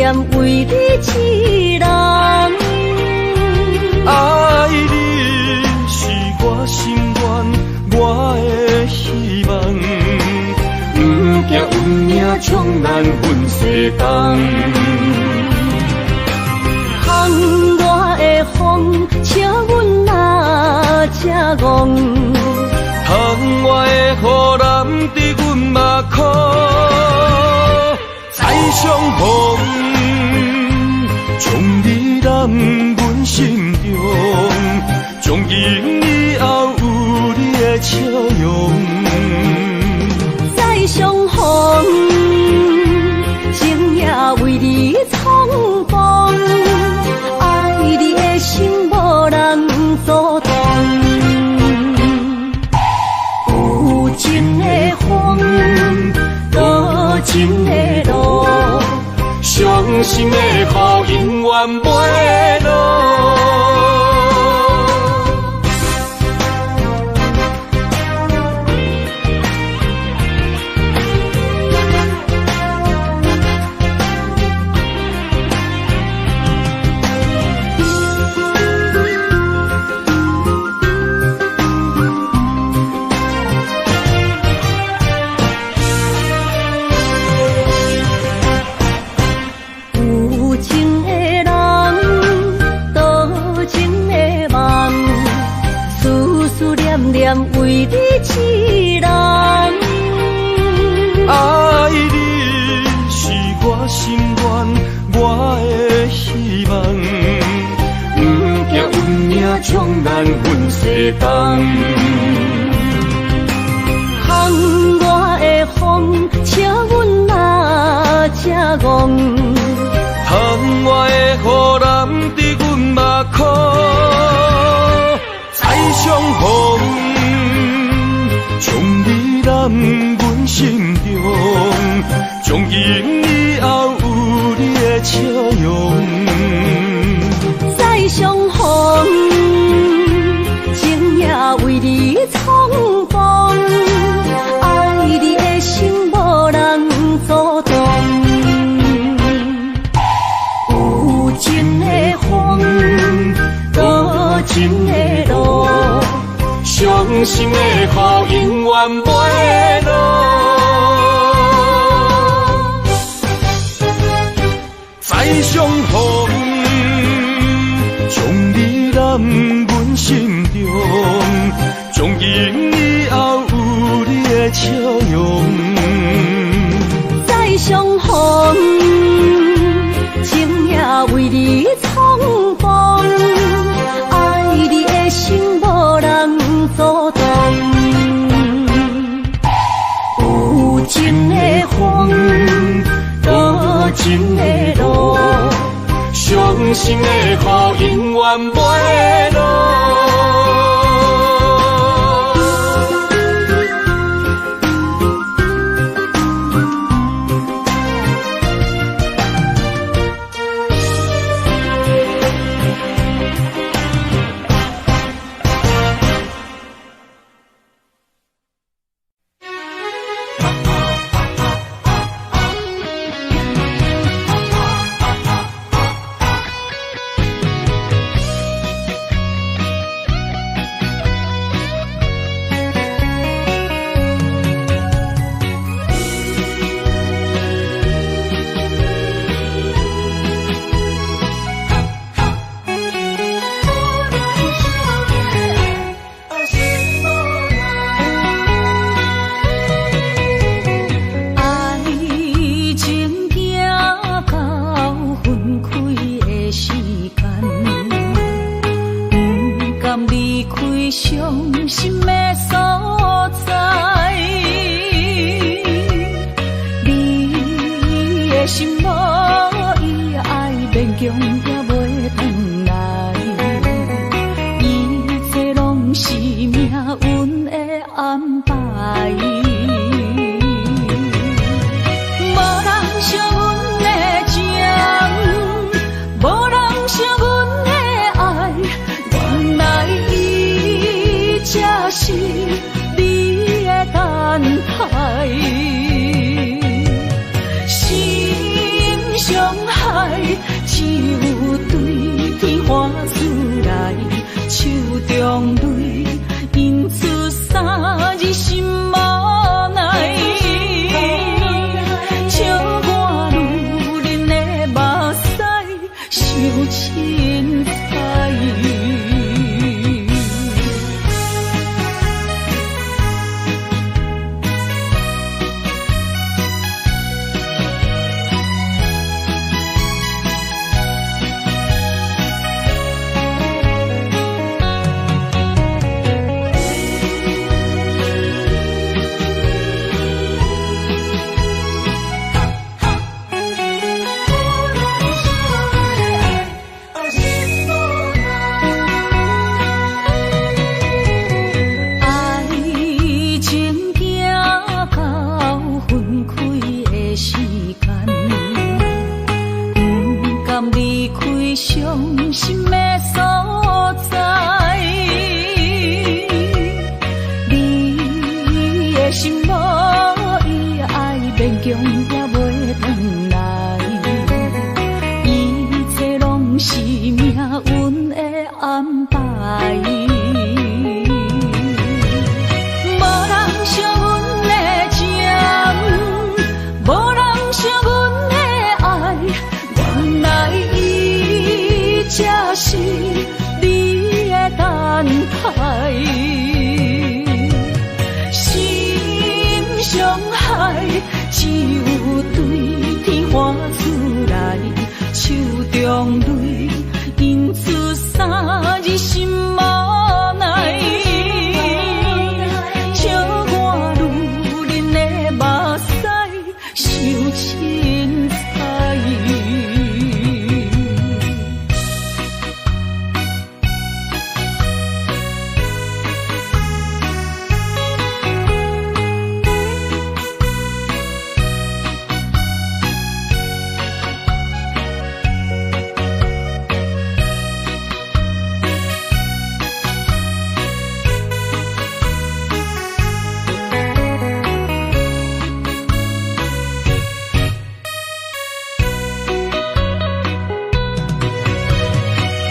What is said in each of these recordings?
念為你一人。愛你是我心願，我的希望。不驚運命將咱分西東。窗外的風，笑阮若這戇。窗外的雨淋伫阮目眶，再相逢，將你攬阮心中，從今以後有你的笑容。再相逢，情也為你重逢，愛你的心無人阻擋。有情的風，多情的路，傷心的雨永遠袂落。有情的人，多情的夢，思思念念為你一人。愛你是我心願，我的希望。不驚運命將咱分西東。窗外的風，笑阮若這戇。窗外的雨淋伫阮目眶，再相逢，將你攬阮心中，從今以後有你的笑容。再相逢，情也為你重逢，愛你的心無人阻擋。有情的風，多情的路，傷心的雨永遠袂落。再相逢，將你攬阮心中，從今以後有你的笑容。再相逢，情也為你重逢，愛你的心無人阻擋。有情的風，多情的路，傷心的雨永遠袂落。待。心上海，强也袂轉來，一切攏是命運的安排。無人惜阮的情，無人惜阮的愛，原來伊才是你的等待。心傷害，只有對天喊出來，手中淚印出三字心無奈。笑我女人的目屎傷凊彩。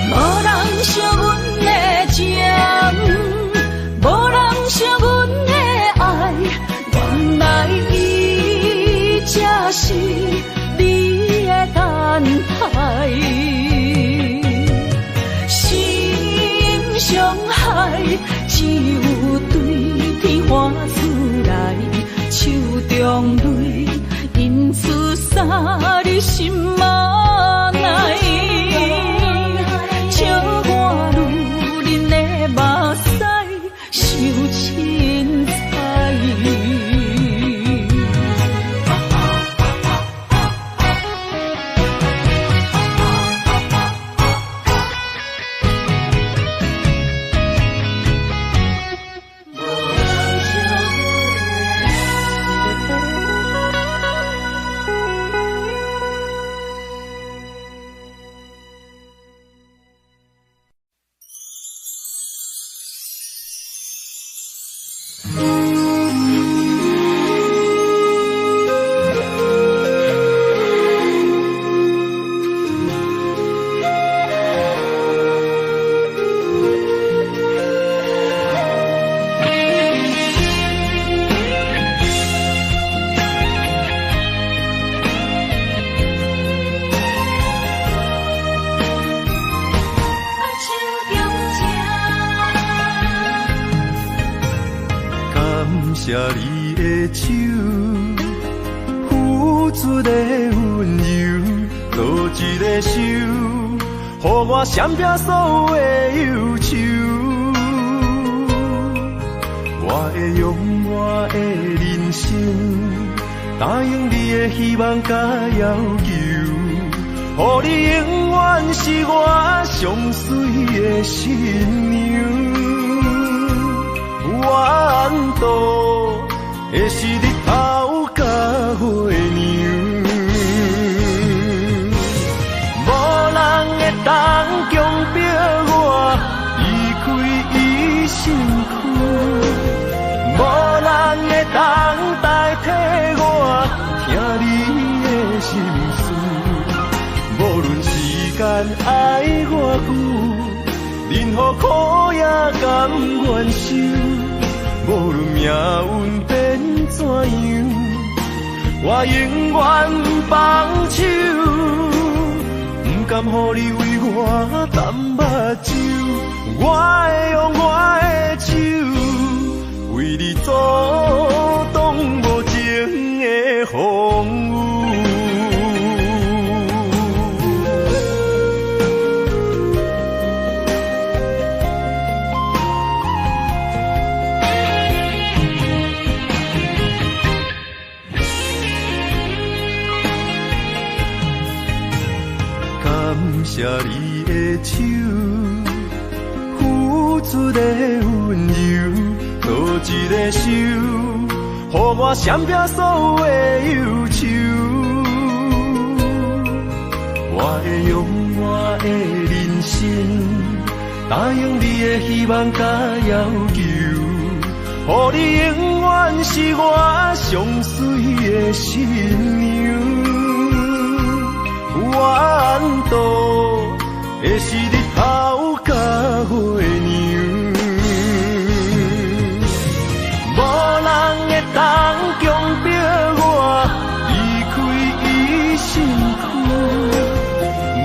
無人惜阮的情，無人惜阮的愛，原來伊才是你的等待。心傷害，只有對天喊出來，手中淚印出三字心無奈。笑我女人的目屎傷凊彩。感謝你的手，付出的溫柔，倒一个手，予我閃避所有的憂愁。我會用我的人生，答應你的希望佮要求，予你永遠是我上水的新娘。我怨妒的是日頭佮月娘，無人會當強迫我離開伊身軀，無人會當代替我聽你的心事。無論時間愛偌久，任何苦也甘願受。無論命運變怎樣，我永遠不放手，不甘予你為我澹目睭，我會用我的手，為你阻擋無情的風雨。感謝你的手，付出的溫柔，倒一个手，予我閃避所有的憂愁。我會用我的人生，答應你的希望佮要求，予予你永遠是我上媠的新娘。我缘投的是日頭佮月娘，無人會當強迫我離開伊身軀，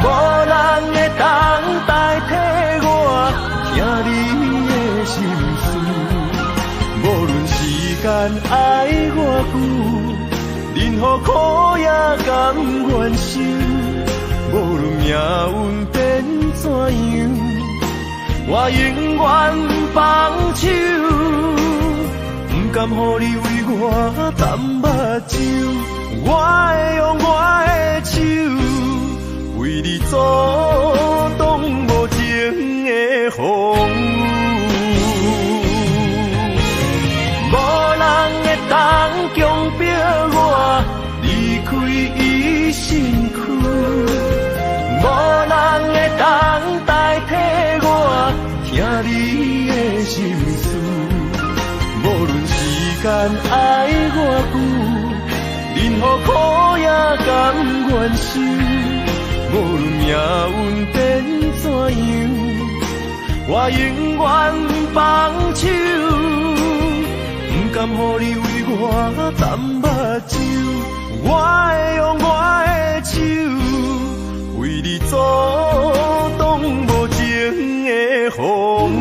無人會當代替我聽你的心事。無論時間愛偌久，任何苦也甘願受。無論命運變怎樣，我永遠放手，不甘予你為我澹目睭，我會用我的手，為你阻擋無情的風雨。無人會當強迫我離開伊身軀，無人會當代替我聽你的心事。無論時間愛偌久，任何苦也甘願受。無論命運變怎樣，我永遠放手，不甘予你為我澹目睭，我會用我的手，為你阻擋無情的風雨。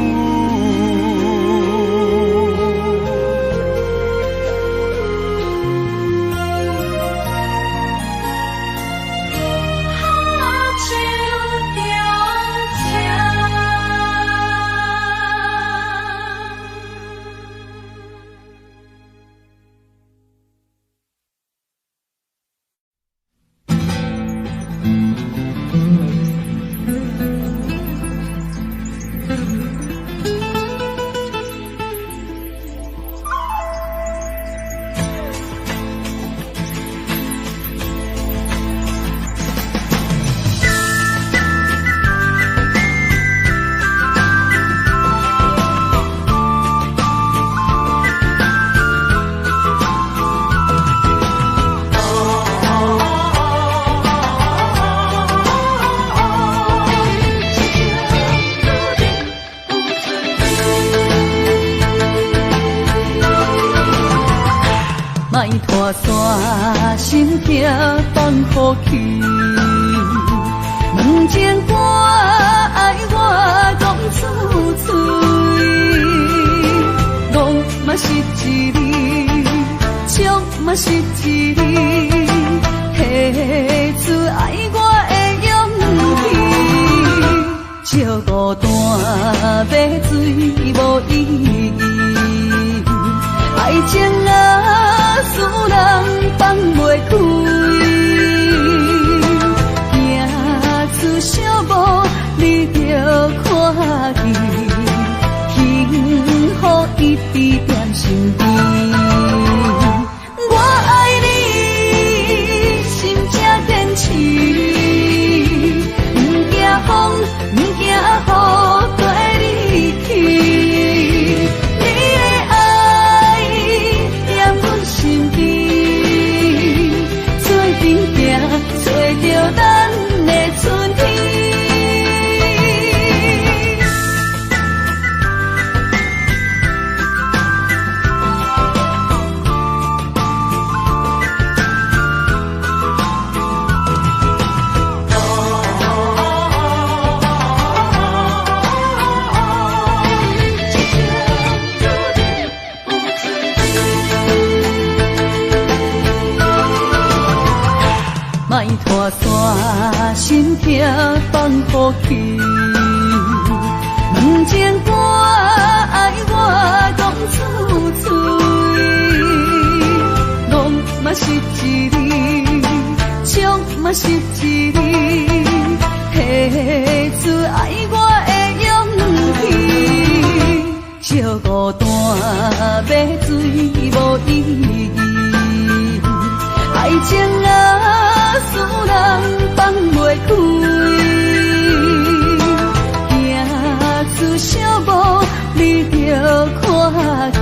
心痛放予去，问情歌爱我讲出嘴，戆嘛是一字，笑嘛是一字，提出爱我的勇气，借孤单买醉无意义，爱情啊，使人放袂开，行出小步，你就看见，幸福一直踮身边。我爱你，心这坚持，不惊风，不惊雨，跟你去。你的爱踮阮身边，做阵行，找著咱的春天。莫拖山，心痛放予去。问情歌爱我讲出嘴，戆嘛是一字，笑嘛是一字，提出爱我的勇气。借孤单买醉无意义，爱情啊，使人放袂开。行出小步，你就看见，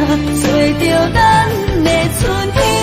做著咱的春天。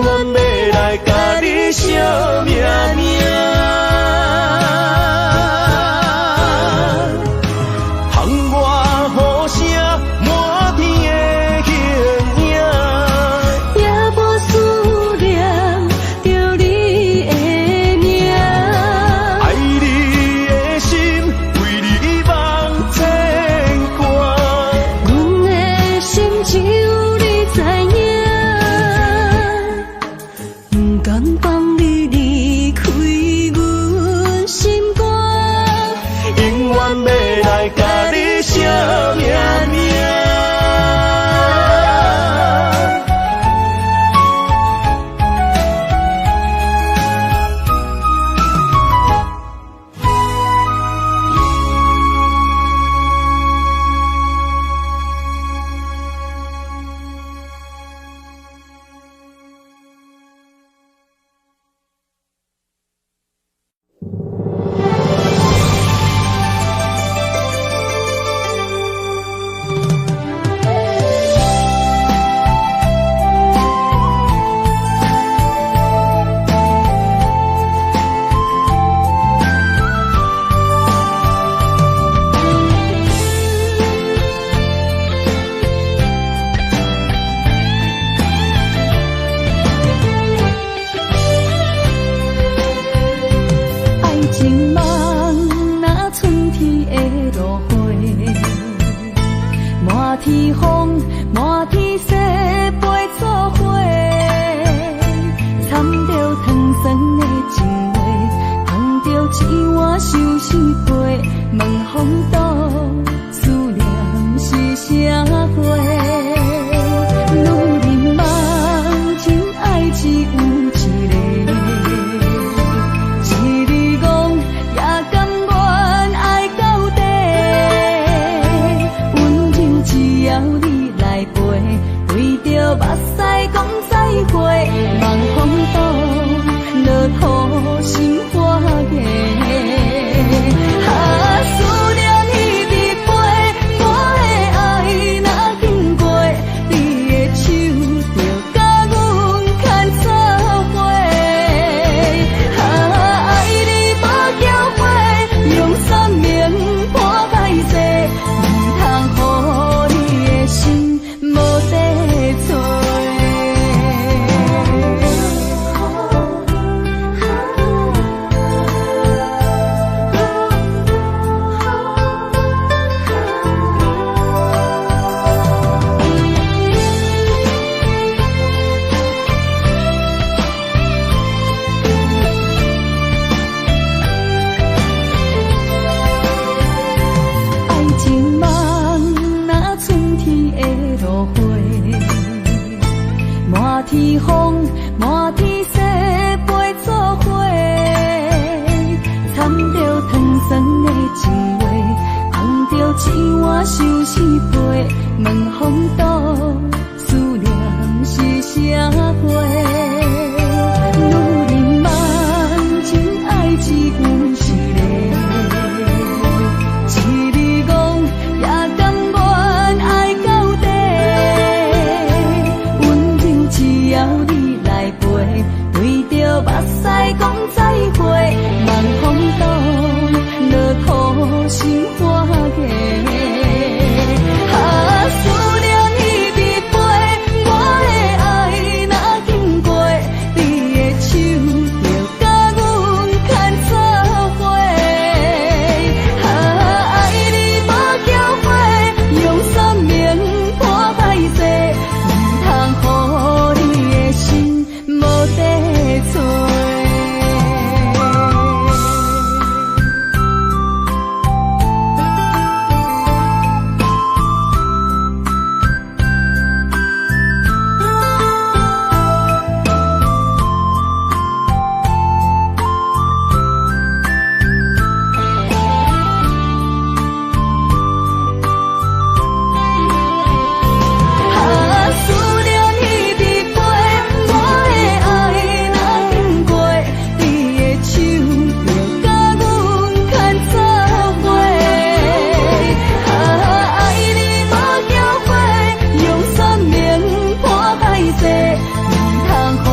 永遠欲來共你相命命。一碗相思杯，问风度，思念是啥货？女人梦，真爱只有一个，一日戆也甘愿爱到底。温柔只要你來陪，對著目屎講再會，望風度，落土心花芽。啊，思念一直飛，我的愛若經過，你的手就共阮牽做伙。啊，愛你無後悔，用生命破歹勢，毋通予你的心無地揣。愛情夢，若春天的落花，滿天風，滿天雪飛做伙，掺著糖酸的情話，捧著一碗相思杯，問風度，思念是啥貨？女人夢，真愛只有一個。一日戇也甘願愛到底，溫柔只要你來陪，對著目屎講再會，望風度，落土心花芽。啊，思念一直飛，我的愛若經過，你的手就共阮牽做伙。啊，愛你無後悔，用生命破歹勢，毋通予你的心無地揣。啊，思念一直飛，我的愛若經過，你的手就共阮牽做伙。啊，愛你無後悔，用生命破歹勢，毋通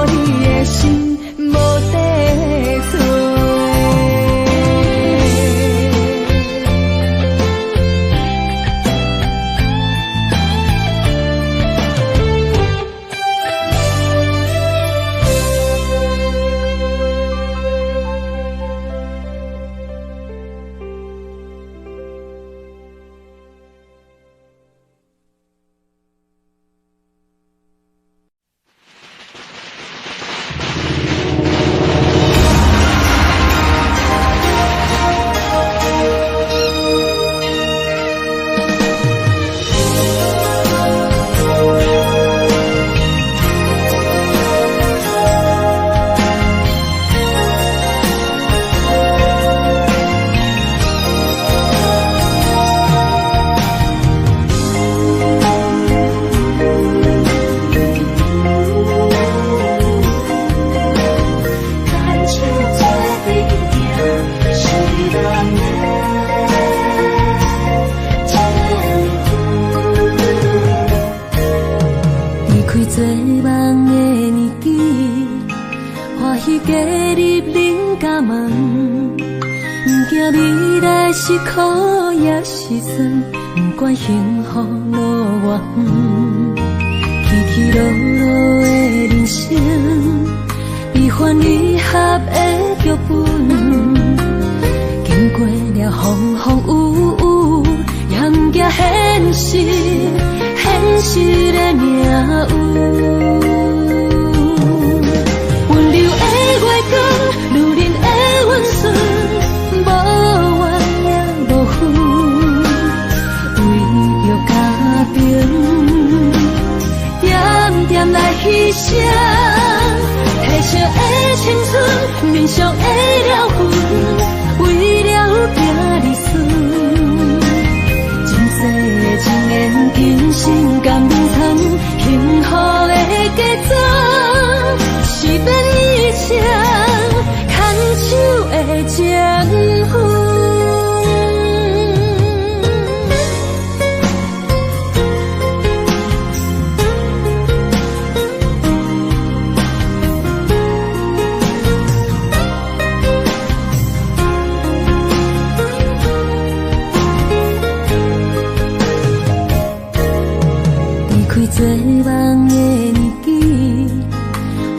予你的心無地揣。牽手做陣行，是咱的前途。離開做夢的年紀，歡喜加入恁家門，毋驚未來是苦抑是酸，不管幸福路偌遠，起起落落的人生，悲歡離合的劇本，經過了風風雨雨，也毋驚現實，現實的命運。溫柔的月光，女人的溫順，青春，面上的了痕，為了囝兒孫。前世的情緣，今生甘願藏，幸福的嫁妝，是變一場牽手的情分。做夢的年紀，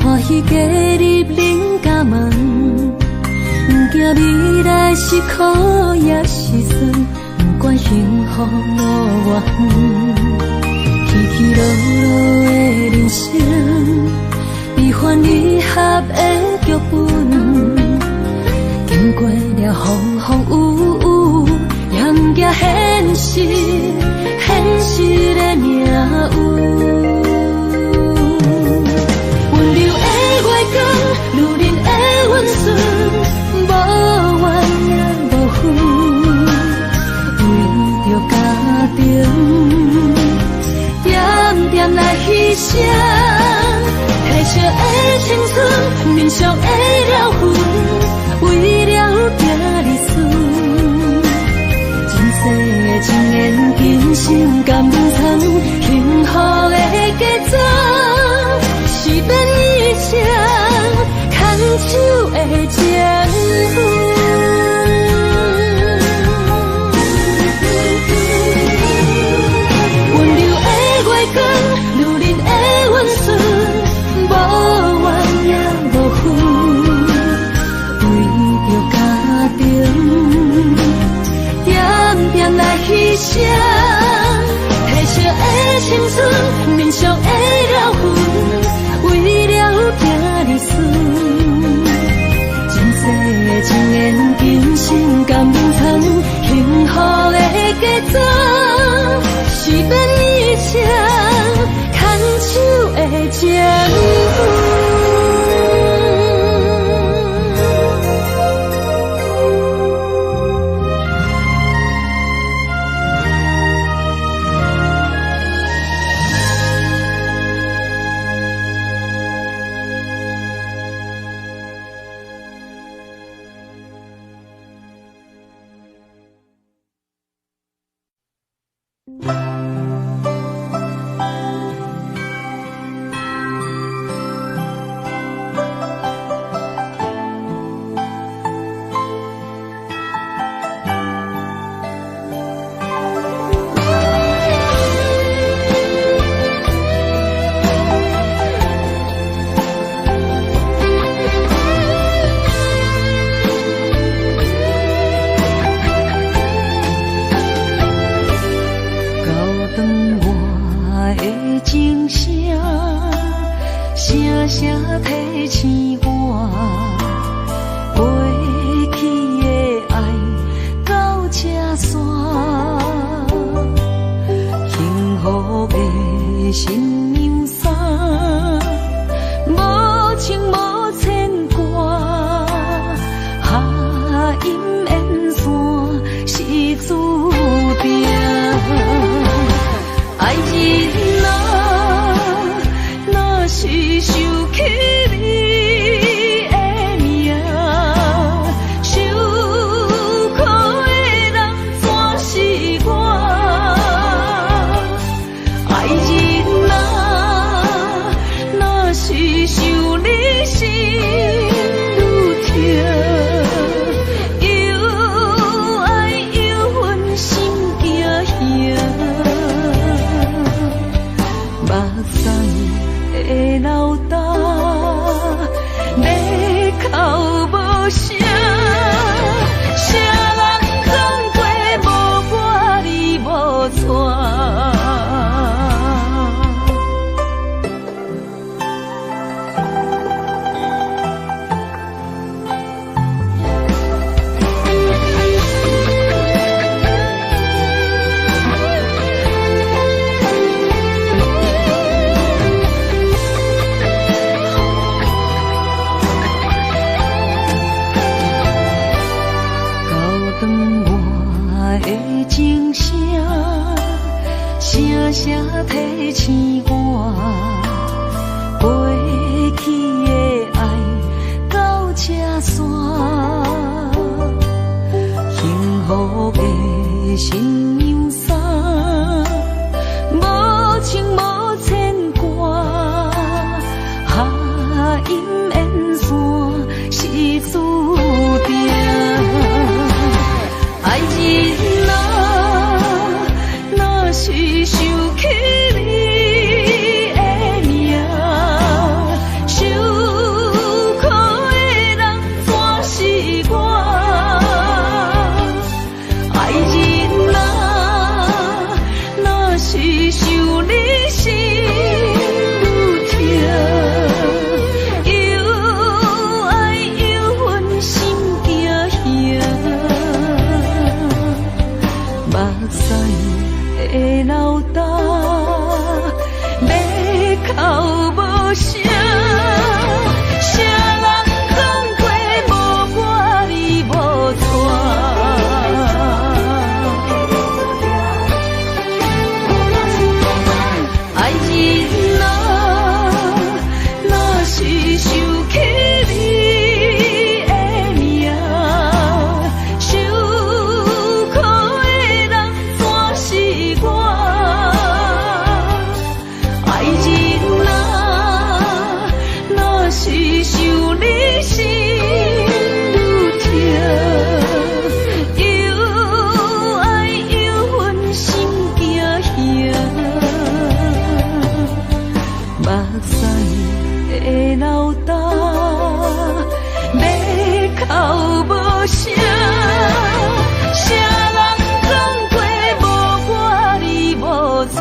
歡喜加入恁家門，毋驚未來是苦抑是酸，毋管幸福路偌遠，起起落落的人生，悲歡離合的劇本，經過了風風雨雨，也毋驚現實，現實的命運。溫柔的月光，女人的溫順，無怨也無恨，為著家庭，點點來犧牲，褪色的青春，面上的了痕，為了囝兒孫。前世的情緣，今生甘願藏，幸福的嫁妝，是變一場牽手的情分。溫柔的月光，女人的溫順，無怨也無恨，為著家庭，點點來犧牲，褪色的青春，面上的了痕，為了囝兒孫。前世的情緣，今生甘願藏，幸福的嫁妝，是變一場牽手的情分。誰提醒我？過去的愛到這散，幸福的新娘衫，無情無牽掛，下陰緣線是注定。愛人啊，若是想起你的名，受苦的人怎是我？愛人啊，若是想你心愈痛，又愛又恨心驚嚇，目屎會流干，欲哭無聲。誰人講過無我你無娶？愛人啊，若是想起你的名，受苦的人怎是我？愛人啊，若是想你心愈痛，又愛又恨心驚嚇，目屎會流干，欲哭無聲。誰人講過無我你無娶？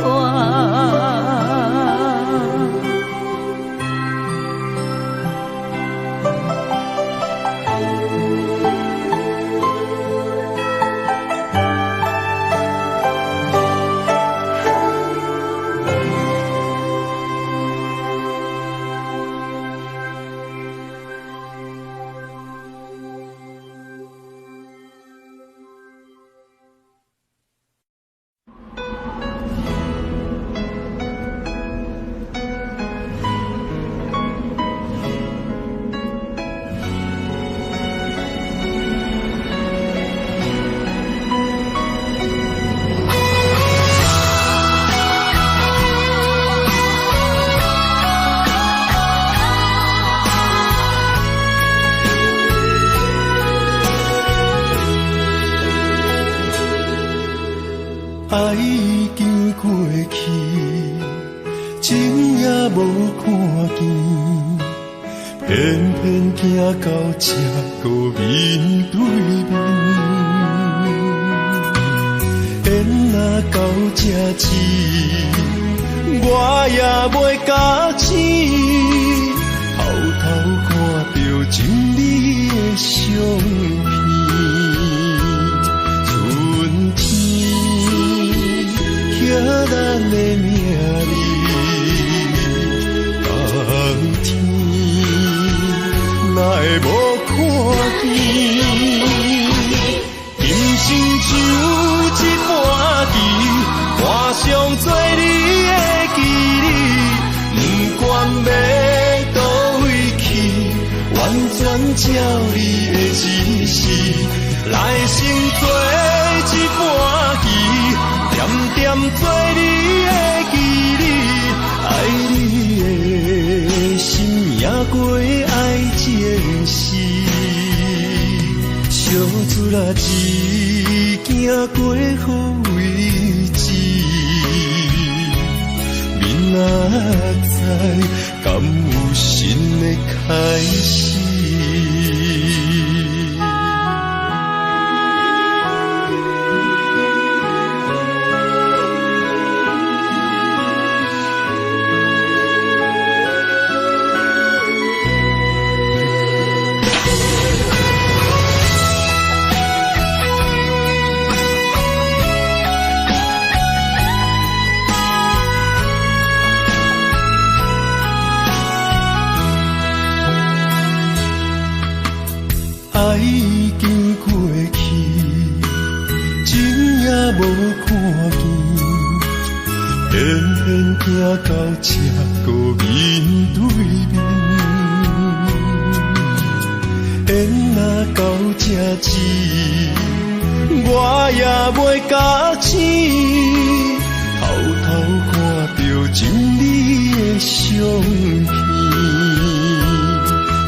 愛已經過去，情也無看見，偏偏行到這閣面對面。緣若到這止，我也袂咬醒，偷偷看著情你的相片。春天刻咱的名字，冬天哪會無看見？今生像一盤棋，看上做你的棋子，不管欲佗位去，完全照你的指示，來生做一盤棋，点点做你的棋子，愛你的心赢過愛前世，相出來只驚過好位置，明仔載敢有新的開始？愛已經過去，情也無看見，偏偏偏行到這閣面對面。緣若到這止，我也袂覺醒，偷偷看著情你的相片，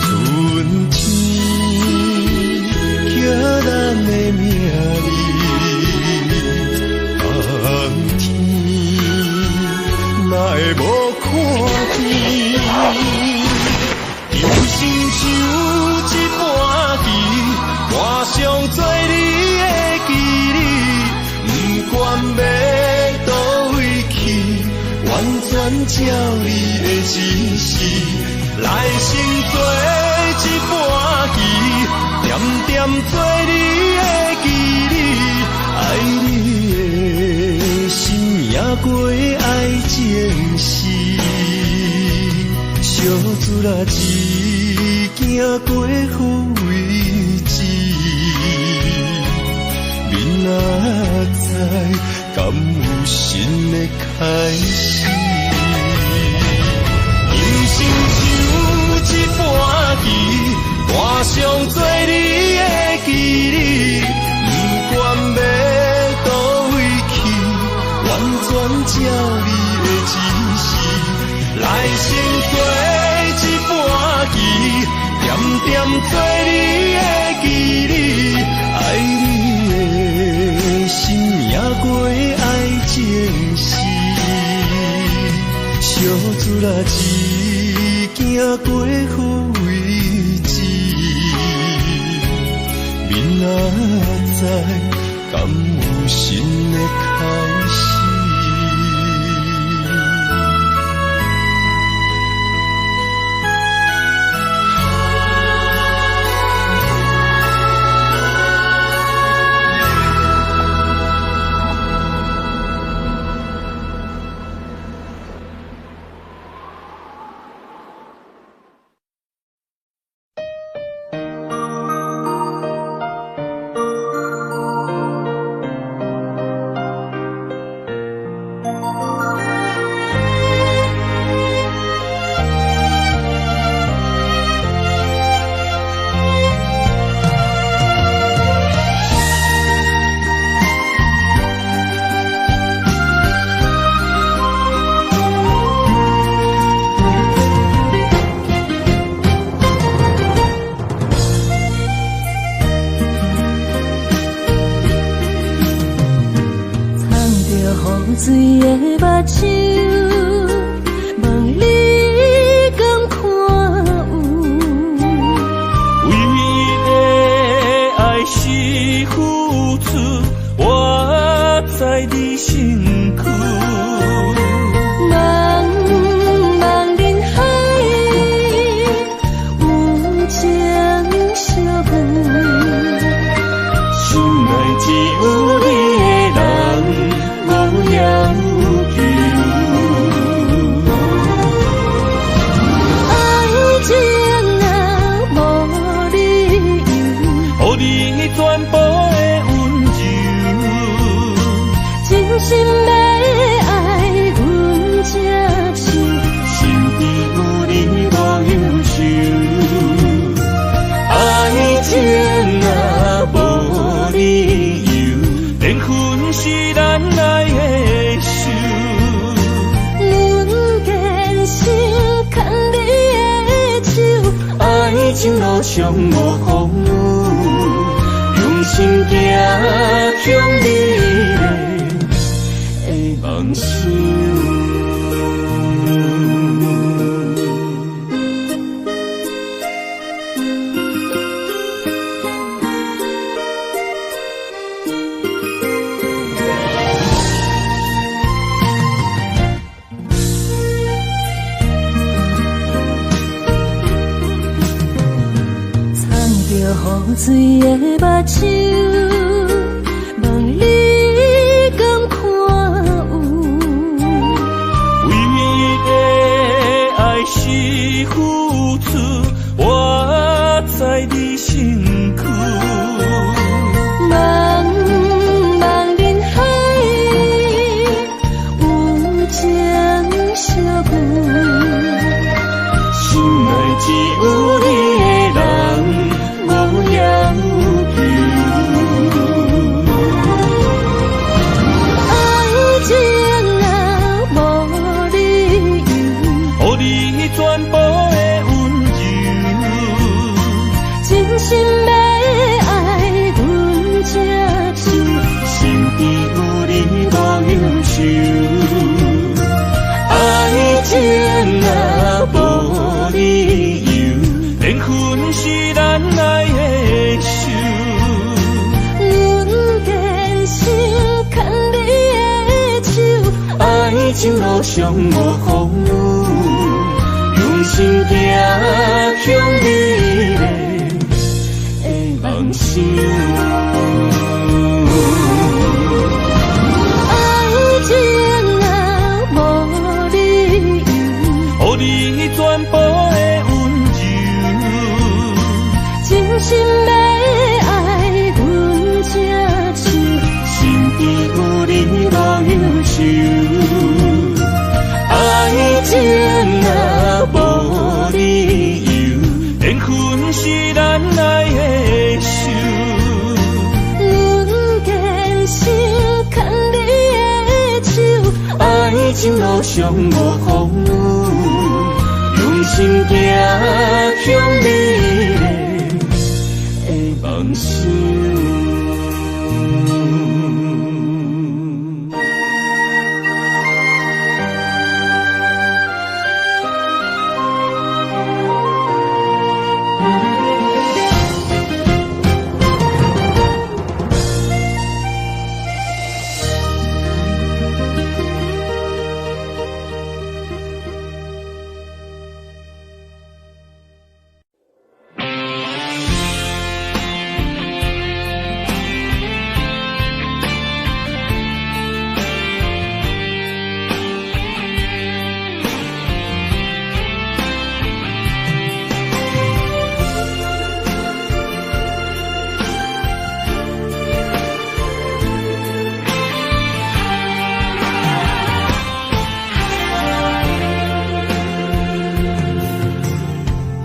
春天刻咱的名字，冬天哪會無看見？人生像一盤棋，盤上做你的棋子，不管欲佗位去，完全照你的指示，來生做一盤棋，點點做你的棋子，愛你的心贏過愛情時。小厝仔只行過予位置，明仔载敢有新的開始？人生像一盤棋，盤上做你的棋子，不管欲佗位去，完全照你的指示。來生做一盤棋，點點做你的棋子，愛你的心贏過愛情時。小厝仔只行過予位置，明仔載敢有新的開始？水的目睭，問你敢看有？唯一的愛是付出，活在你身軀。茫茫人海，有情相遇，心內只有你的人，無要求。愛情啊，無理由，予你全部的溫柔，真心欲愛阮這手，身邊有你無憂愁。愛情啊，無理由，緣分是咱愛的仇。阮堅心牽你的手，愛情路上無風雨，用心行向你的夢想。藏著雨水的目睭，問你敢看有？唯一的愛是付出，活在你身軀。茫茫人海，有情心欲愛阮這手，身邊有你無憂愁。愛情啊，無理由，緣分是咱愛的仇。阮堅心牽你的手，愛情路上無風雨，用心行向美麗的夢想。愛情啊，無理由，予你全部的溫柔。真心欲愛阮這手，身邊有你無憂愁。愛情啊，無理由，緣分是咱愛的仇。阮堅心牽你的手，愛情路上無風雨，用心行向美麗的夢想。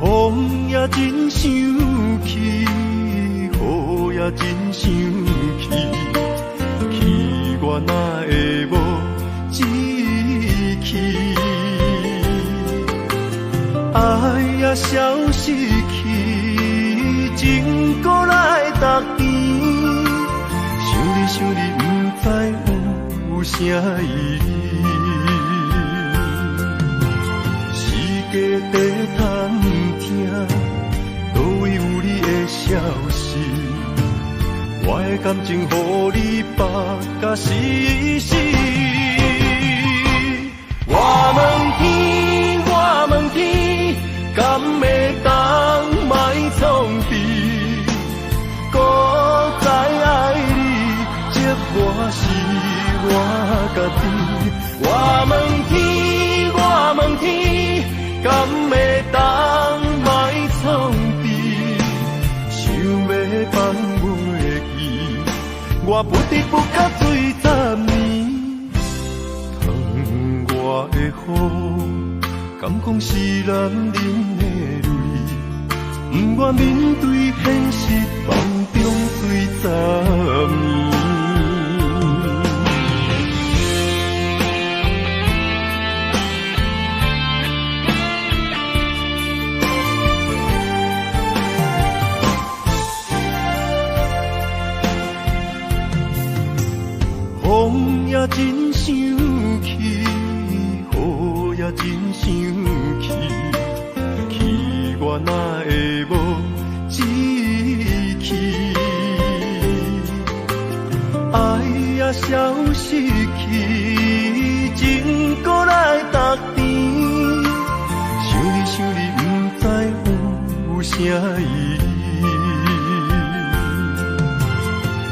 風也真生氣，雨也真生氣，氣我哪會無志氣？愛也消失去，情閣來逐甜。想你想你，不知有啥意義。世界在探聽，佗位有你的消息？我的感情予你縛甲死死。我問天，我問天，敢會當莫創治？搁再愛你，折磨是我家己。我問天，我問天，敢會當莫創治？想欲放袂記，我不知不覺醉十年。窗外的雨，敢講是男人的淚？不願面對現實，夢中醉十年。風也真生氣，雨也真生氣，氣我哪會無志氣？愛也消失去，情閣來逐甜。想你想你，不知有啥意義。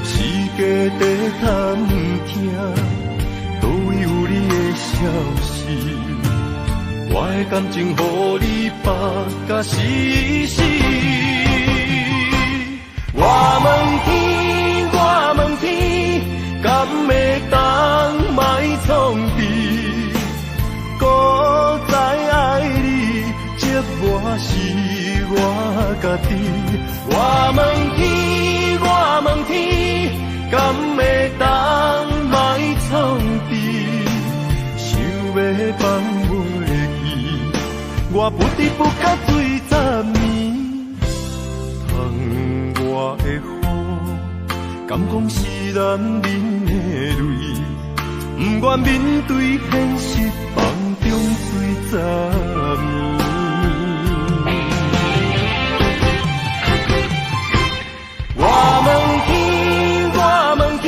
世界在探聽，佗位有你的消息？我的感情予你縛甲死死。我問天，我問天，敢會當莫創治？搁再愛你，折磨是我家己。我問天，我問天，敢會當莫創治？想欲放袂記，我不知不覺醉十年。窗的雨，敢講是男人的淚？不願面對現實，放中水十年。我問天，我問天，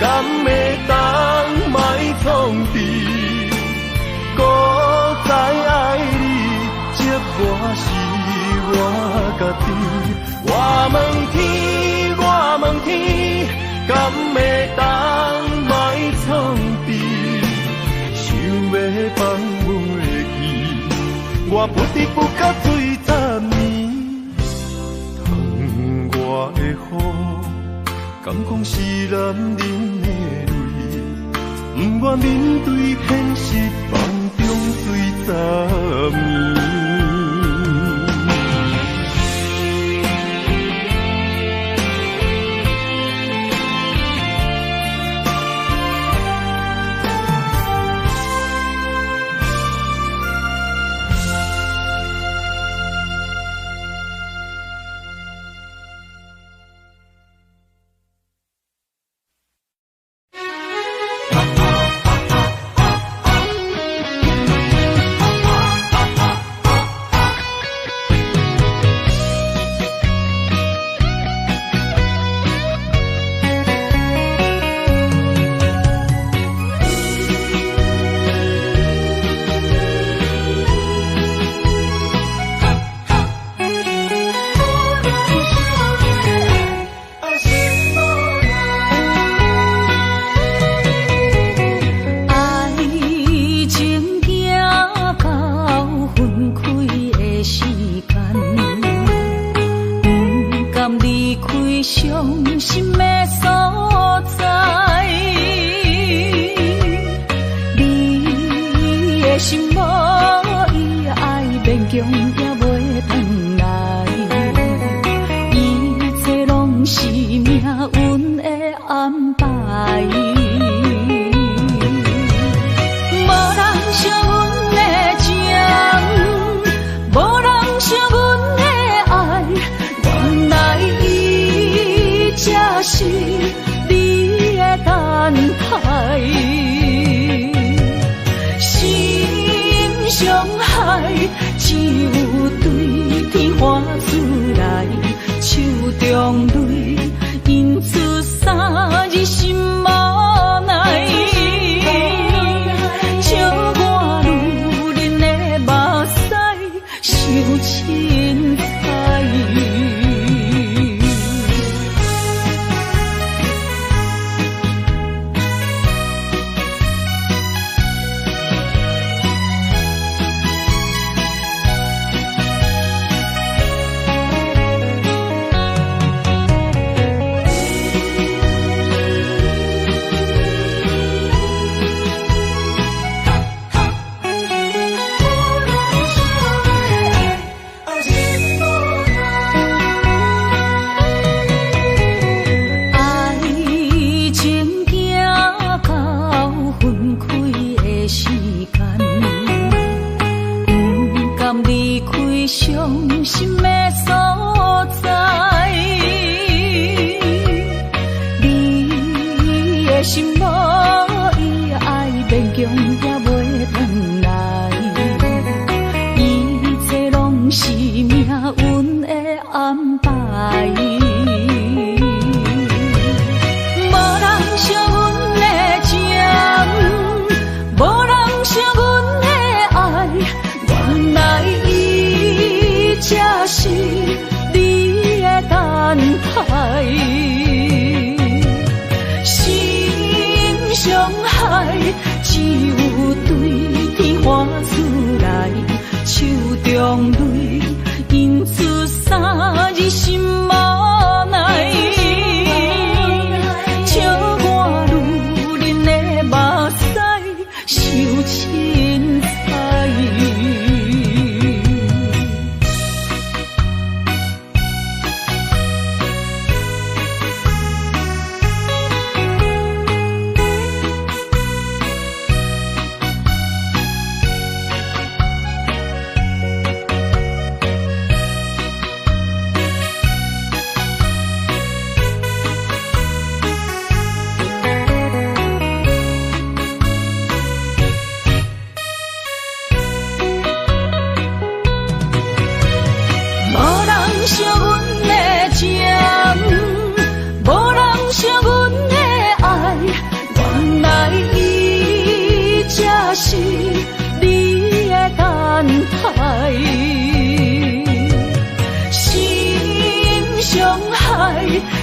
敢會當莫創治？搁再愛你，折磨是我家己。我問天，我問天，敢會當莫創治？想欲放袂記，我不知不覺醉十年。窗外的雨，敢講是男人的淚？不願面對現實，放中醉十年。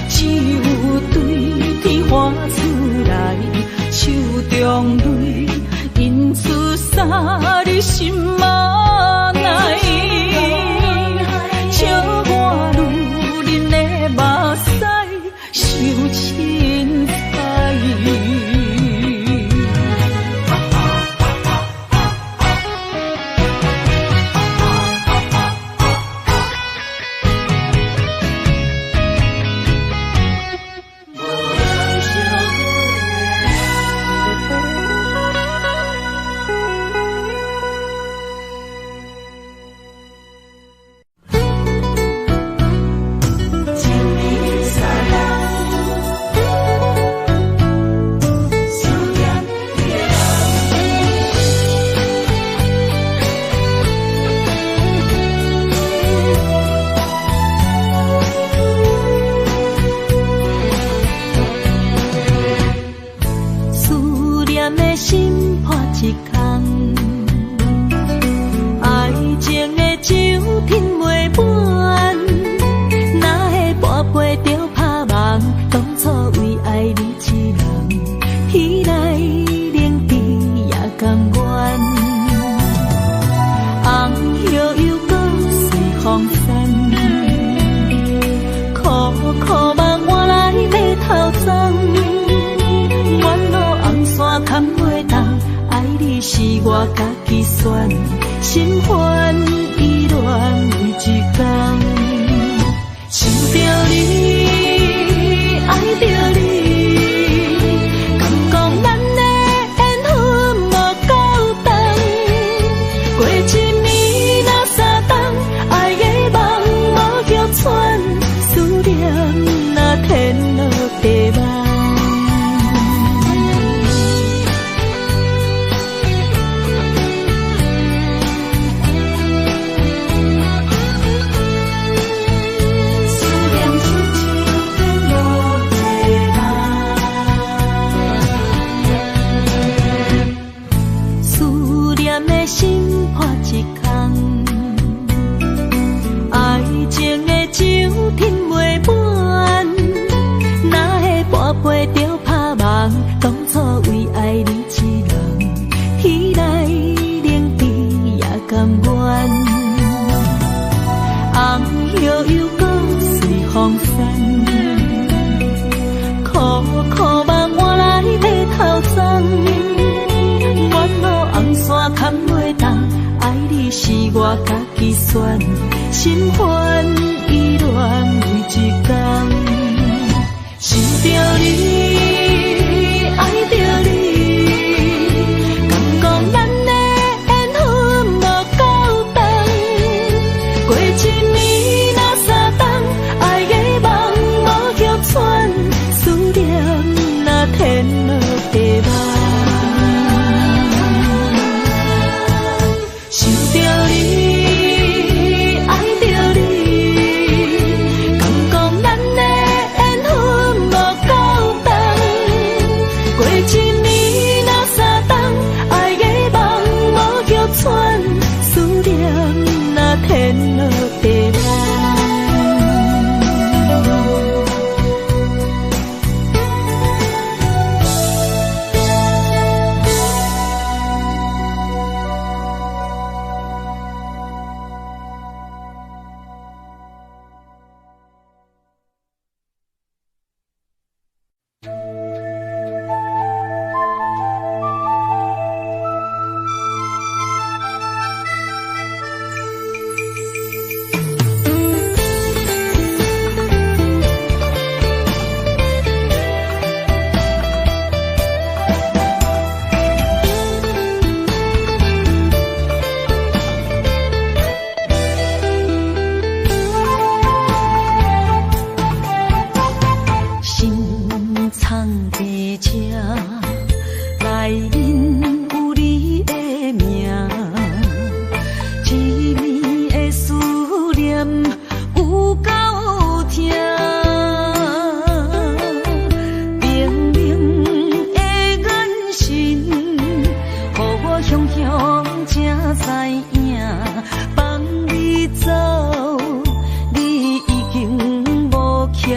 只有對天喊出來，手中淚印出三日心仔內，笑我女人的目屎傷凊彩。思念的心破一空，愛情的酒品袂滿，哪會跋杯著拍夢？當初為愛你一人，天來靈地也甘願。紅葉又閣隨風散，苦苦夢換來白頭鬃。沿路紅線牽袂動，愛你是我家己選，心煩意亂一工。想著你，愛著你，感覺咱的緣分無夠長。過一暝若三冬，愛的夢無玉穿，思念若天落地夢。思念親像天落地夢，思念的心破一空，愛情的酒品袂滿，哪會跋杯著拍夢？當初為愛你一人，天來靈地也甘願。紅葉又閣隨風散，苦苦夢換來白頭鬃。沿路紅線牽袂動，愛你是我家己選，心煩意亂一工。想著你，愛著你，感覺咱的緣分無夠長。過一暝若三冬，愛的夢無玉穿，思念若天落地夢。想著你，愛著你，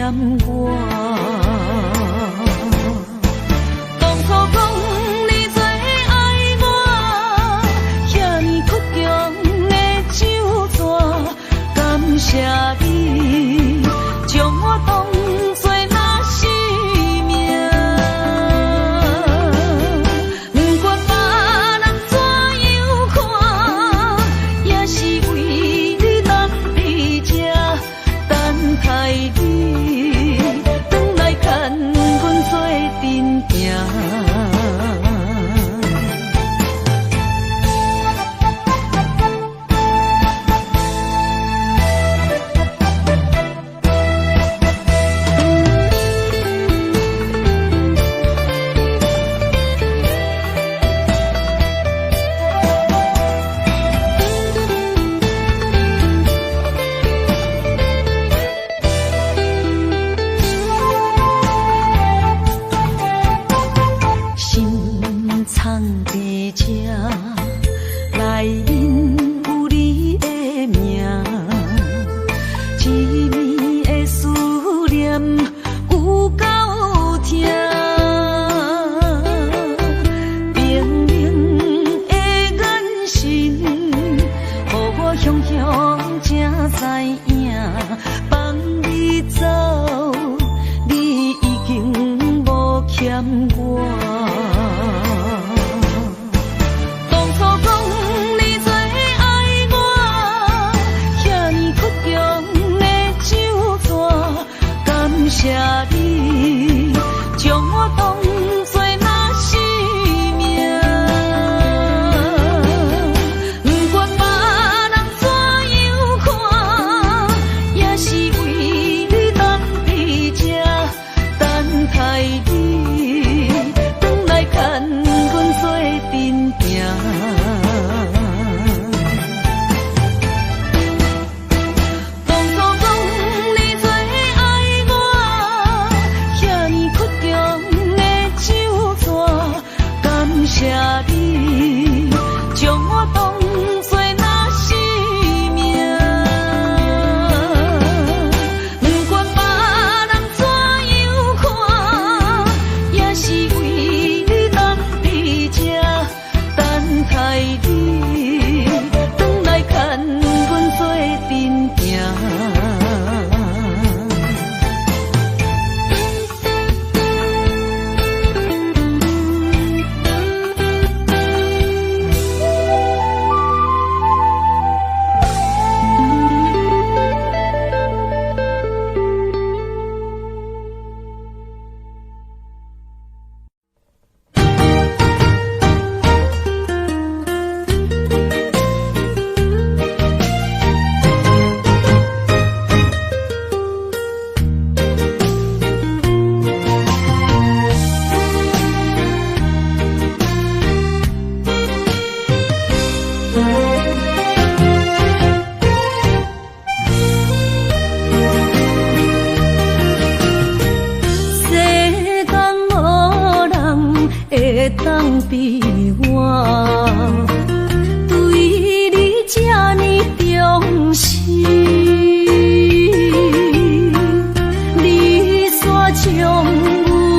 欠我。當初講你最愛我，遐呢倔強的酒紙，感謝你將我當作若是命。不管別人怎樣看，也是為你等佇這，等待你轉來牽阮做陣行。心藏佇這，內面有你的名，一暝的思念有夠疼，冰冷的眼神，予我雄雄才知影，放你走，你已經無欠我。當初講你最愛我，遐呢倔強的酒紙，感謝你將我當作若是命。不管別人怎樣看，也是為你等佇這，等待你轉來牽阮做陣行。當初講你最愛我，遐呢倔強的酒紙，感謝你將我當作若是命。不管別人怎樣看，也是為你等佇這，等待你轉來牽阮做陣行。世間無人會當比我，對你這呢重視。你煞將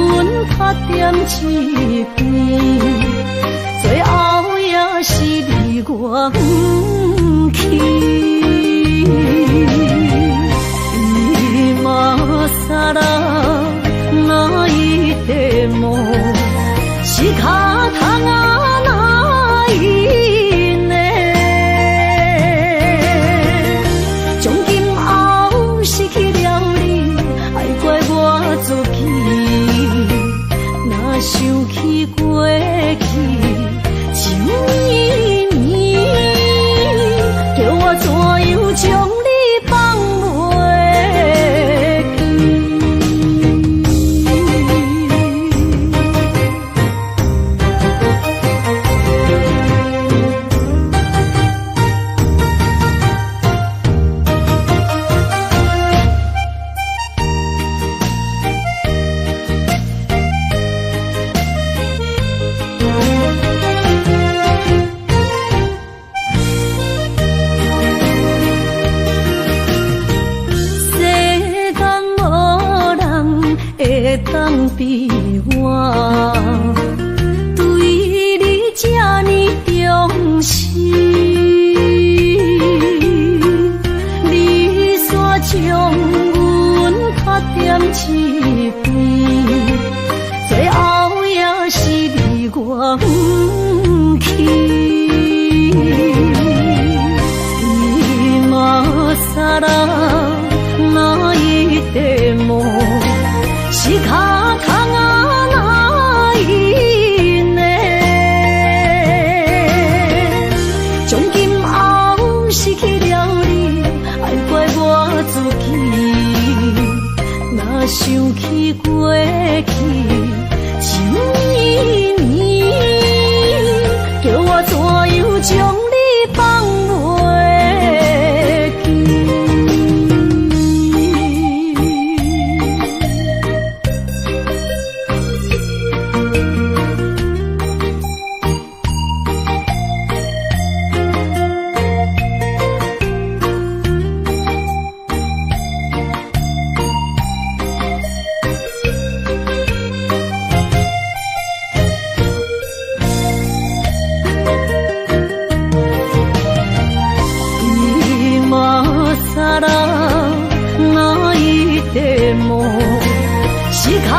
阮拍踮一邊，最後也是離我遠去。今更泣いても仕方がないね。從今後失去了你，愛怪我自己。若想起過去就綿綿，叫我怎樣將你放袂記？會當比我對你這呢重視？你煞將阮卡踮一邊，最後也是離我遠去。今更泣いても仕方がないね。從今後失去了你，愛怪我自己。若想起過去情綿綿，叫我怎樣將你放袂記？今更泣いても仕方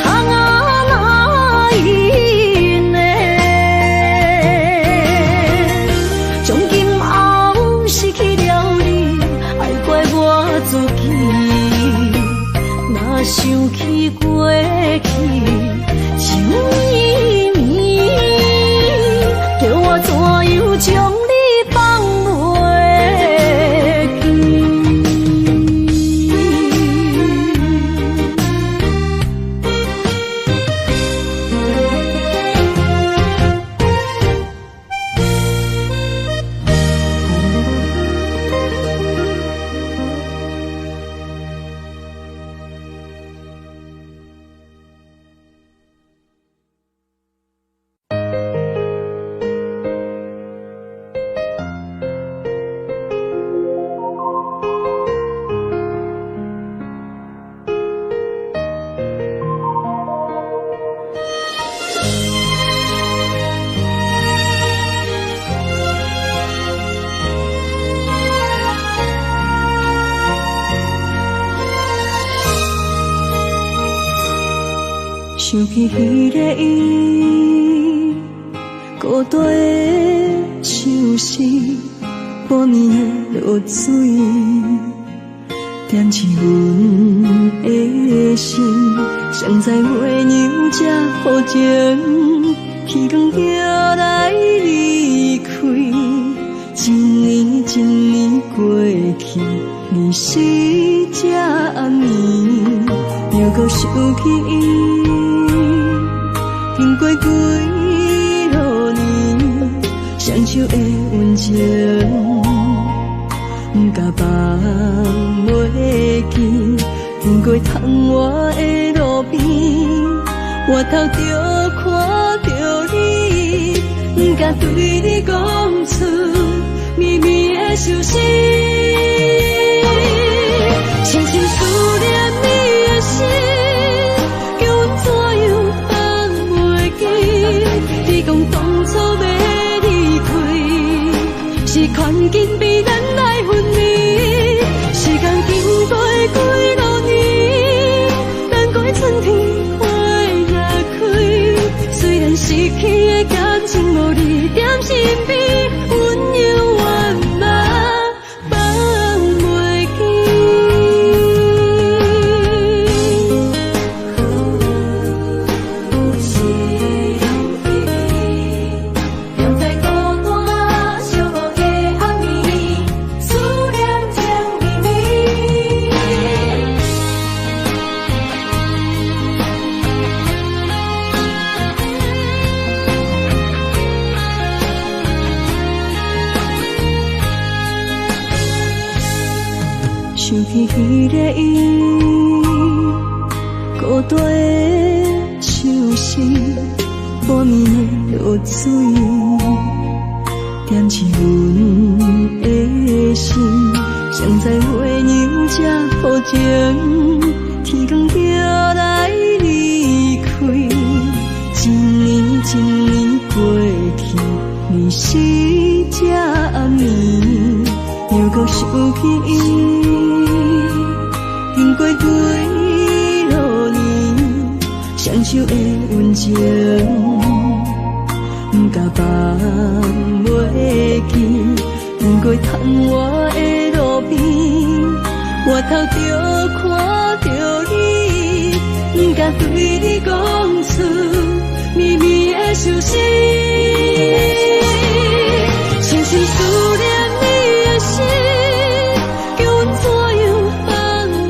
がないね。從今後失去了你，愛怪我自己。若想起過去情綿綿，叫我怎樣將你放袂記？想起彼个伊，孤單的相思，半暝的露水，點起阮的心。誰知月娘這薄情，天光就來離開。一年一年過去，你是這暗暝，又閣想起伊。經過幾落年，雙手的溫情，不敢放袂記。經過窗外的路邊，回頭就看著你，不敢對你講出绵绵的相思。深深思念你的心，叫阮怎樣放袂記？你講當初欲離開，是環境逼咱來分離。時間經過幾落年，等過春天花若開，雖然失去的感情無你踮身邊，阮猶原嘛放袂記。踮在孤單寂寞的暗暝，思念情綿綿。想起彼个伊，孤單的相思，半暝的露水，點起阮的心。誰知月娘這薄情，天光就來起伊，经過幾落年，雙手的溫情，毋敢放袂記。經過窗外的路邊，回頭就看著你，毋敢對你講出绵綿的相思。深深思念你的心，叫阮怎樣放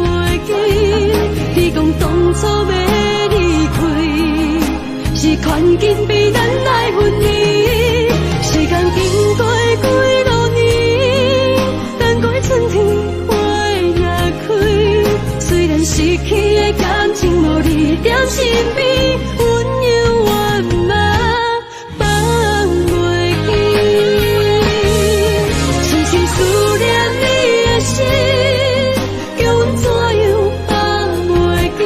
袂記？你講當初欲離開，是環境逼咱來分離。時間經過幾落年，等過春天花若開，雖然失去的感情無你踮身邊，阮猶原嘛放袂記。深深思念你的心，叫阮怎樣放袂記？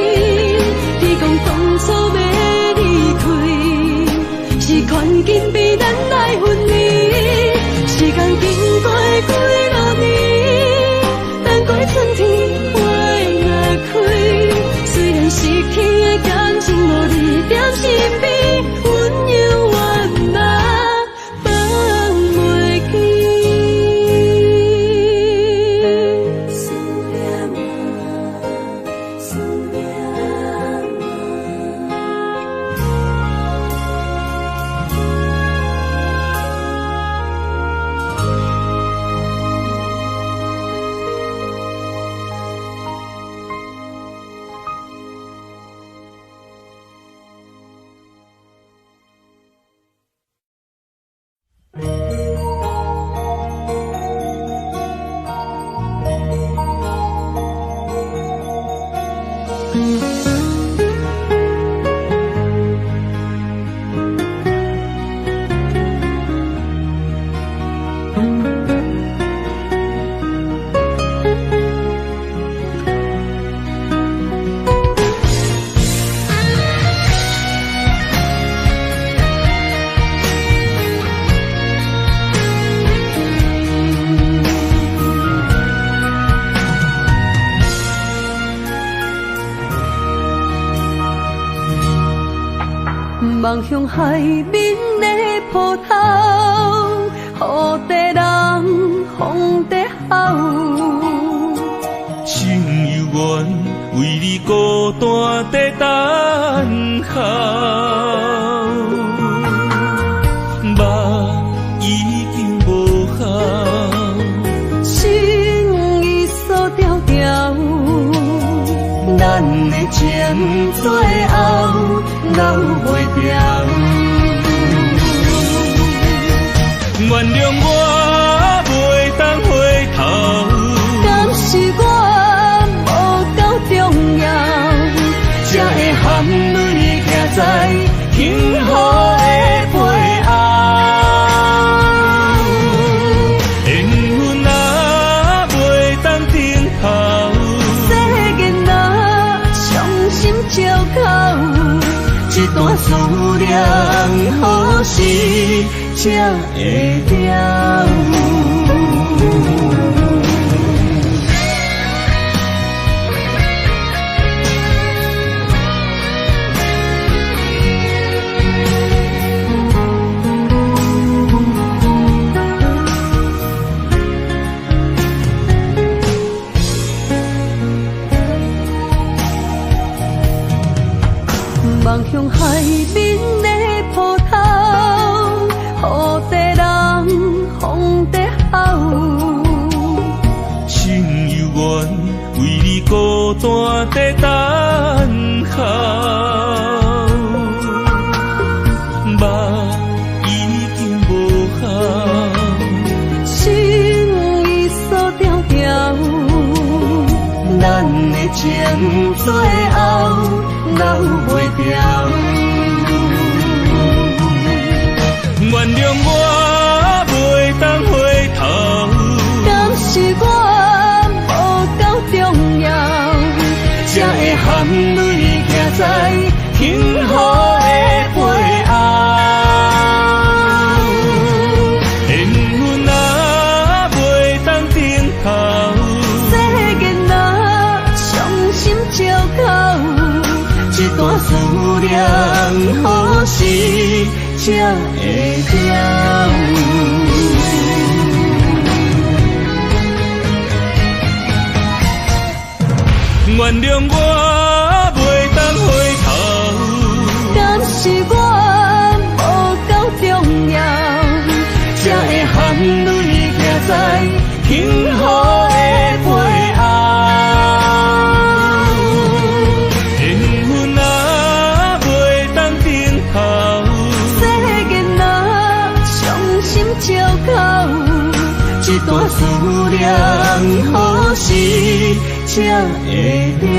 你講當初欲離開，是環境逼咱來分離。時間經過幾落年，等過春天花若開，雖然失去的感情無你踮身邊，阮猶原嘛放袂記。思念啊，思念啊。望向海面的波濤，雨在人，風在吼。心猶原為你孤單在等候，夢已經無效，心意鎖牢牢，咱的情最後留袂牢。原諒我袂當回頭，敢是我無夠重要，才會含淚徛在幸福的背後。緣分啊，袂當等候，世間若傷心借口，這段思念何時才會了？望向海面的波濤，雨在人，風在吼。心猶原為你孤單在等候，夢已經無效，心意鎖牢牢，咱的情最後留袂牢。原諒我袂當回頭，敢是我無夠重要，才會含淚徛在幸福的背後。緣分啊，袂當等候，念何時才會了？原諒我袂當回頭，敢是我無夠重要，才會含淚徛在幸福的背後。緣分啊，袂當等候，世間啊，傷心借口，這段思念何時才會了？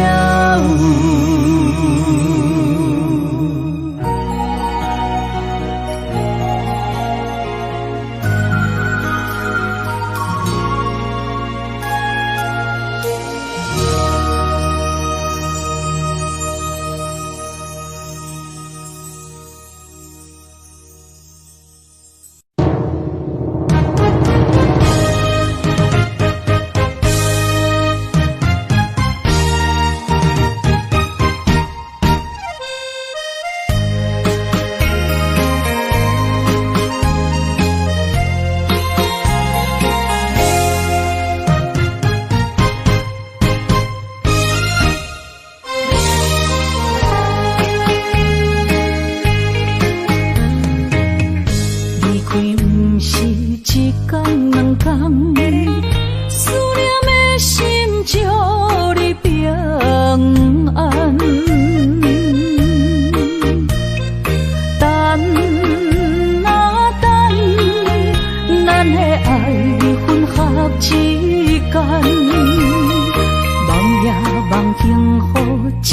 一間，望夜望幸福才